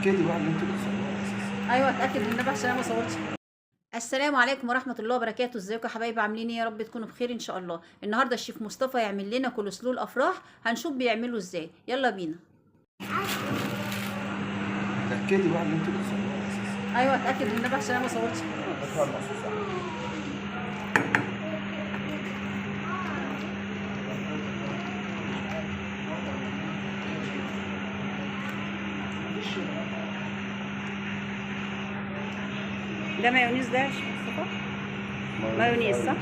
اتاكدي بقى ان انتوا بتصوروها اساسا. ايوه اتاكد والنبي عشان انا ما صورتش. السلام عليكم ورحمة الله وبركاته. ازيكم يا حبايبي، عاملين ايه؟ يا رب تكونوا بخير ان شاء الله. النهارده الشيف مصطفى يعمل لنا كولسلو الافراح، هنشوف بيعمله ازاي. يلا بينا. اتاكدي بقى ان انتوا بتصوروها اساسا. ايوه اتاكد والنبي عشان انا ما صورتش. ده مايونيز، ده يا شيف مصطفى مايونيز صح؟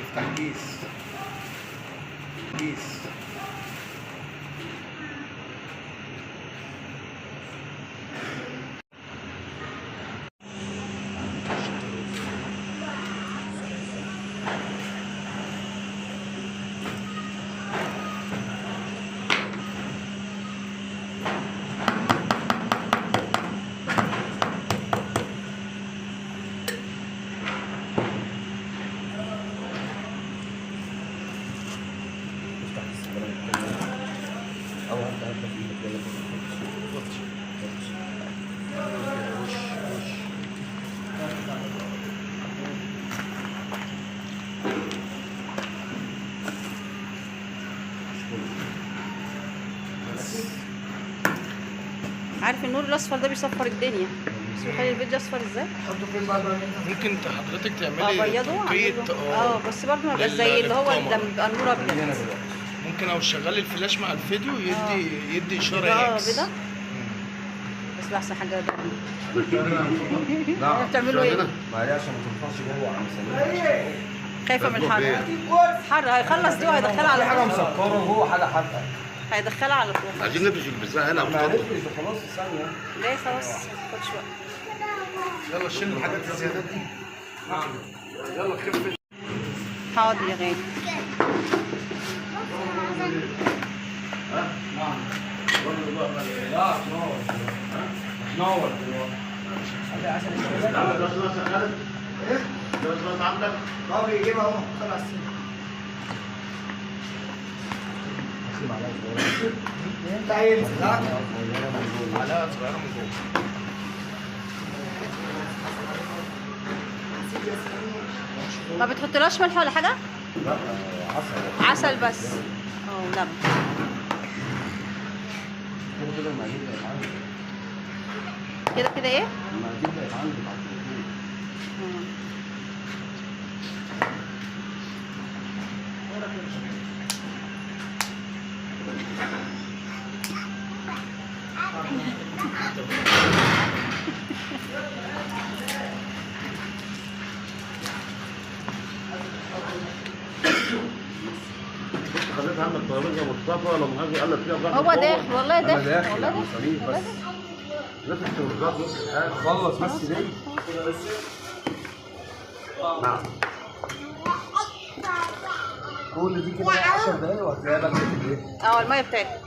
افتح كيس كيس. افتح كيس او هات هات في ايدك. يلا وش وش. عارف النور الاصفر ده بيصفر الدنيا، بس بيخلي الفيديو اصفر ازاي؟ ممكن حضرتك تعملي ابيضه توقيت. بس برضه ما يبقاش زي اللي هو ده بيبقى النور ابيض. ممكن او شغلي الفلاش مع الفيديو يدي اشارة X بيضة. بس احسن حاجة ده. لا بتعملوا ايه؟ ما هي عشان ما تنفعش جوه عم سليم. خايفة من الحر. حر هيخلص دي وهيدخلها على حاجة مسكره وهو حاجة حادقه. هيدخلها على طول. عايزين نفرش البتاع هنا. ما نفرش خلاص ثانية. ليه خلاص ما تاخدش وقت. يلا شيل الحاجات الزيادات دي. يلا خف. حاضر يا غالي. لا تنور تنور دلوقتي. ايه؟ ده عندك؟ اه بيجيبها اهو طلع السلم. انت عايز معلقه صغيرة من جوه. ما بتحطلهاش ملح ولا حاجة؟ لا عسل. عسل بس. لبن. كده كده المقادير بقت عندك. كده كده ايه؟ المقادير بقت عندك على التليفون. خليت عندك ترابيزة مصطفى لو مهاجر قال لك فيها. هو داخل والله داخل. انا داخل والله داخل بس نفس الترابيزات نفس الحاجة. خلص بس ليه؟ نعم كل دي كده 10 دقايق وهتلاقيها بقى ايه؟ المية بتاعتها.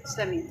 تسلمي.